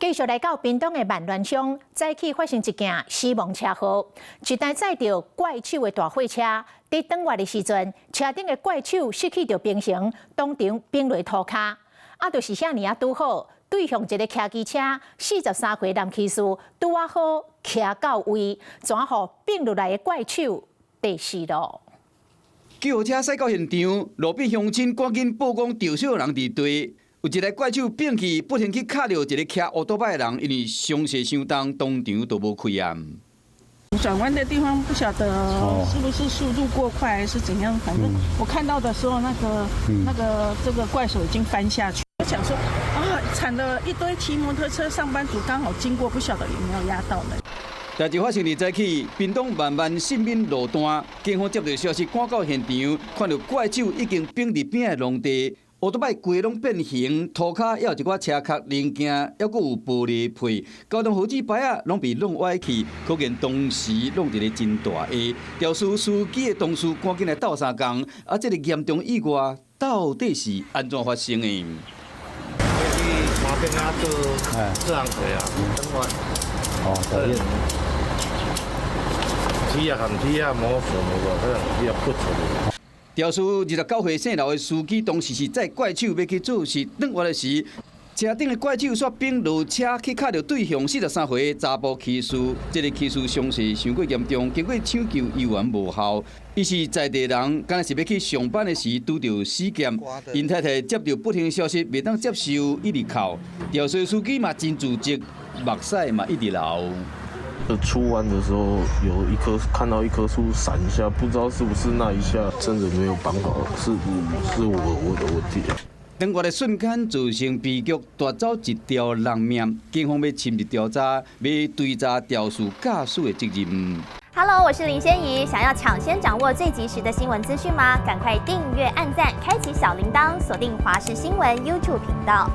繼續來到屏東的萬巒鄉，早起發生一件死亡車禍，一台載著怪手的大貨車，佇轉彎的時陣，車頂的怪手失去著平衡，當場反落塗跤。啊，就是遐爾仔拄好，對向一个騎機車43歲男騎士拄仔好騎到位，怎予反落來的怪手綴死囉。救護車駛到現場，路邊鄉親趕緊報講著傷人佇地。有一个怪手反去，不幸去敲著一个騎烏托擺的人，因為傷勢傷重，當場就無氣啊。轉彎的地方不曉得是不是速度過快還是怎樣，反正我看到的時候，那個這個怪手已經翻下去。我想說啊，慘了，一堆騎摩托車上班族剛好經過，不曉得有沒有壓到呢？代誌發生佇早起，屏東萬巒信敏路段，警方接到消息，趕到現場，看著怪手已經反佇邊仔農地。烏托擺規攏變形，塗跤也有一寡車殼零件，猶閣有玻璃碎，交通號誌牌仔攏被弄歪去，可見當時弄一个真大下。肇事司機的同事趕緊來鬥相共，啊，這个嚴重意外到底是按怎發生的？去馬邊仔做做工課啊，轉彎。哦，對。鐵仔含鐵仔磨損無可能鐵仔骨出來。肇事29歲姓劉的司機，當時是載怪手欲去做事，轉彎的時，車頂的怪手煞反落車去敲著對向43歲的查埔騎士，這个騎士傷勢傷過嚴重，經過搶救猶原無效。伊是在地人，敢若是欲去上班的時拄著死劫。𪜶太太接著不幸消息，袂當接受，一直哭。肇事司機嘛真自責，目屎嘛一直流。出彎的時候，有一棵看到一棵樹閃一下，不知道是不是那一下，真的沒有綁好，是我的問題。轉彎的瞬間造成悲劇，奪走一條人命。警方欲深入調查，欲追查肇事駕駛的責任。 Hello，我是林仙怡，想要搶先掌握最及時的新聞資訊嗎？趕快訂閱、按讚、開啟小鈴鐺，鎖定華視新聞 YouTube 頻道。